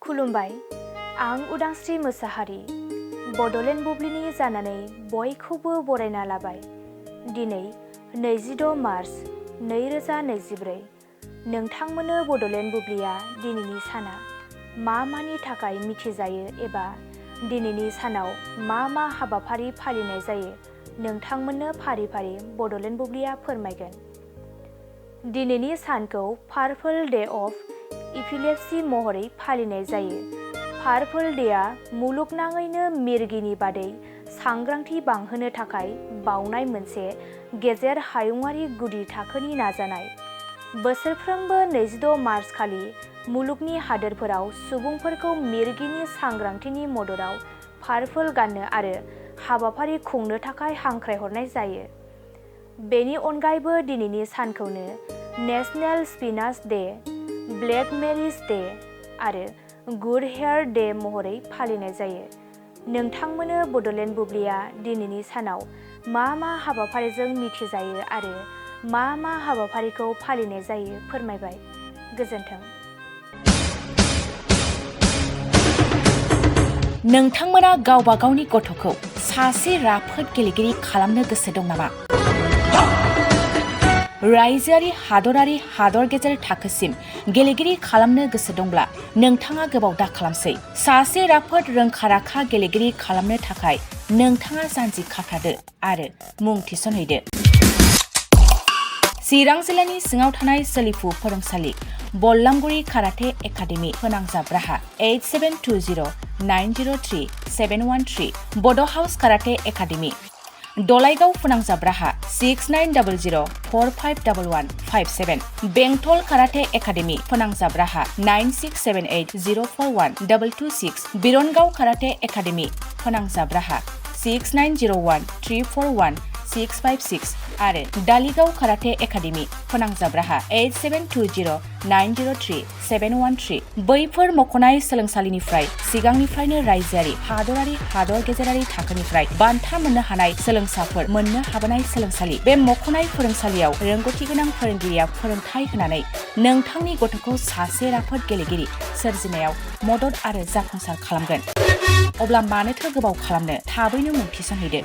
खुलुमबाय, आं उदांस्रि मोसाहारि बड'लेण्ड बुब्लिनि जानानै बयखौबो बरायना लाबाय। दिनै 26 मार्च 2024 नोंथांमोननो बड'लेण्ड बुब्लिया दिनैनि साना मानि थाखाय मिथिजायो एबा दिनैनि सानाव मा हाबाफारि फालिनाय जायो नोंथांमोननो फारि फारि बड'लेण्ड बुब्लिया फोरमायगोन। दिनैनि सानखौ पार्पल डे अफ इपिलेप्सि महरै फालिनाय जायो। पार्पल डेआ मुलुगनाङैनो मिरगिनि बादै सांग्रांथि बांहोनो थाखाय बावनाय मोनसे गेजेर हायुंआरि गुदि थाखोनि नाजानाय। बोसोरफ्रोमबो 26 मार्च खालि मुलुगनि हादोरफोराव सुबुंफोरखौ मिरगिनि सांग्रांथिनि मददाव पार्पल गाननो आरो हाबाफारि खुंनो थाखाय हांख्रायहरनाय जायो। बेनि अनगायैबो दिनैनि सानखौनो national spinach day, black marriage day आरो गुड हेयार डे महरै फालिनाय जायो। नोंथांमोननो बड'लेण्ड बुब्लिया दिनैनि सानाव मा हाबाफारिजों मिथिजायो आरो मा हाबाफारिखौ फालिनाय जायो फोरमायबाय। गोजोन्थों। नोंथांमोना गावबा गावनि गथ'खौ सासे राफोद गेलेगिरि खालामनो गोसो दं नामा? रायजोआरि हादरारि हादर गेजेर थाखोसिम गेलेगिरि खालामनो गोसो दंब्ला नोंथाङा गोबाव दा खालामसै। सासे राफोद रोंखा-राखा गेलेगिरि खालामनो थाखाय नोंथाङा जानजि खाफ्रादो आरो मुं थिसनहैदो। चिरां जिल्लानि सिङाव थानाय सोलिफु फोरोंसालि बल्लामगुरि काराटे एकाडेमि फोनांजाब राहा 8720903713 बड' हाउस काराटे एकाडेमि दलाइगाव फोनांजाब राहा 6900451157 बेंटल काराटे एकाडेमि फोनांजाब राहा 9678041226 बिरनगाव काराटे एकाडेमि फोनांजाब राहा 6901341656 आरो दालिगाव काराटे एकाडेमि फोनांजाब राहा 8720903713 बैफोर मख'नाय सोलोंसालिनिफ्राय सिगांनिफ्रायनो रायजोआरि हादरारि हादर गेजेरारि थाखोनिफ्राय बान्था मोननो हानाय सोलोंसाफोर मोननो हाबोनाय सोलोंसालि। बे मख'नाय फोरोंसालियाव रोंगौथि गोनां फोरोंगिरिया फोरोंथाय होनानै नोंथांनि गथ'खौ सासे राफोद गेलेगिरि सोरजिनायाव मदद आरो जाफुंसार खालामगोन। अब्ला मानोथो गोबाव खालामनो, थाबैनो मुं थिसनहैदो।